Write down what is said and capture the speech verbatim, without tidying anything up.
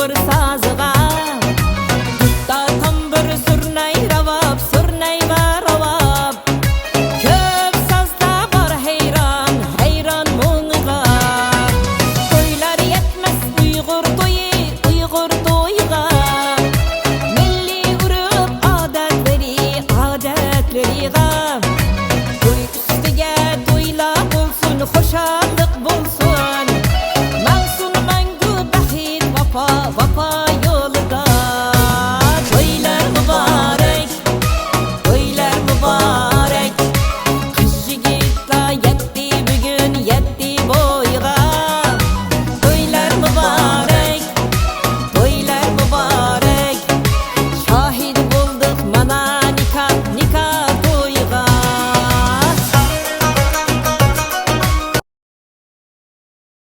بىر سازىغا، دۇتتا تامبۇر سۈرنەي راۋاب، سۈرنەيۋا راۋاب. كۆپ سازلار بار ھەيران، ھەيران مۇڭىغا. تويلار يەتمەس ئۇيغۇر تويى، ئۇيغۇر تويىغا. مىللىي ئۇرۇپ ئادەتلىرى، ئادەتلىرىغا. توي ئۈستىگە تويلار بولسۇن، خۇشاللىق بولسۇن. ماڭسۇن ماڭگۇ بەخت، ۋاپا، ۋاپا